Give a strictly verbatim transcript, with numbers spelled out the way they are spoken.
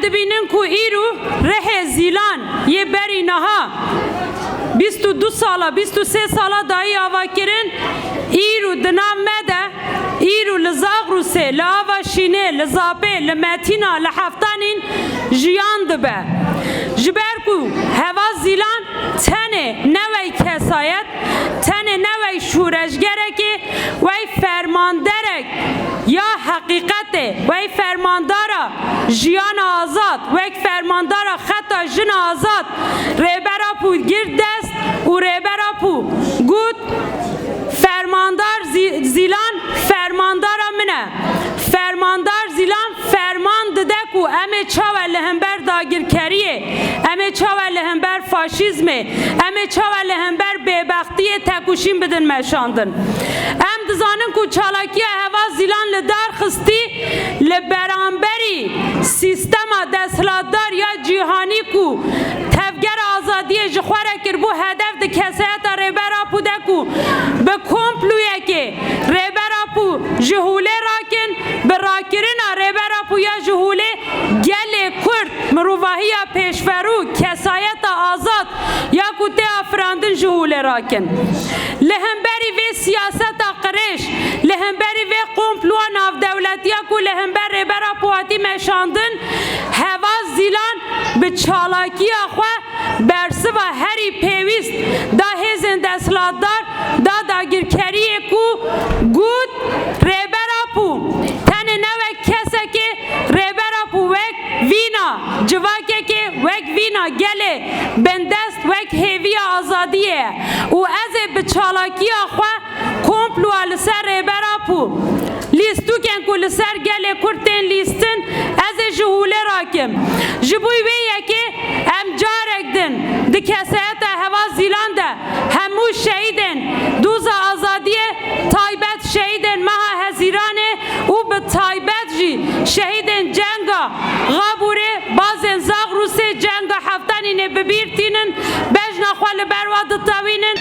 Dibînin ku îro rihê Zîlan yê berî niha bîst û du sala, bîst û sê sala dayî ava kirin, îro di nav me de, îro li Zagrûsê, li Ava Şînê, li Zapê, li Metîna, li Heftanîn jiyan dibe. Ji ber ku Heval Zîlan tenê ne wey kesayet, tenê ne wey şûreşgerekê, wey fermanderek ya heqîqetê, wey fermandara jiyana azad, wek fermandara xeta jina azad Rêber Apo girt dest û Rêber Apo got, Fermandar Zî-, Zîlan fermandara min e. Fermandar Zîlan ferman dide ku em ê çawe li hember dagirkeriyê, em ê çawe li hember faşîzmê, em ê çawe li hember bêbextiyê tekoşîn bidin meşandin. Em dizanin ku çalakiya Heval Zîlan li dar xistî li beramberî sîstema desthilatdar ya cîhanî ku tevgera azadiyê ji xwe re kiribû hedef di kesayeta Rêber Apo de ku bi komployekê Rêber Apo ji holê rakin, bi rakirina Rêber Apo ya ji holê gelê Kurd, mirovahiya pêşverû, kesayeta azad ya ku tê afirandin ji holê rakin. Li hemberî vê siyaseta qirêj, li hemberî vê komploa navdewletiya ku li hember Rêber Apo hatî meşandin, Heval Zîlan bi çalakiya xwe bersiva herî pêwîst da hêzên desthilatdar, da dagirkeriyê ku got, Rêber Apo tenê ne wek kesekê, Rêber Apo wek vîna civakekê, wek vîna gelê bindest, wek hêviya azadiyê ye û ez ê bi çalakiya xwe komploa li ser Rêber Apo, lîstûkên ku li ser gelê Kurd tên lîstin, ez ê ji holê rakim. Ji bo wê yekê em carek din di kesayeta Heval Zîlan de hemû şehîdên doza azadiyê, taybet şehîdên meha Hezîranê û bi taybet jî şehîdên cenga Xabûrê, bazên Zagrûsê, cenga Heftanînê bi bîr tînin, bejna xwe li ber wa ditewînin.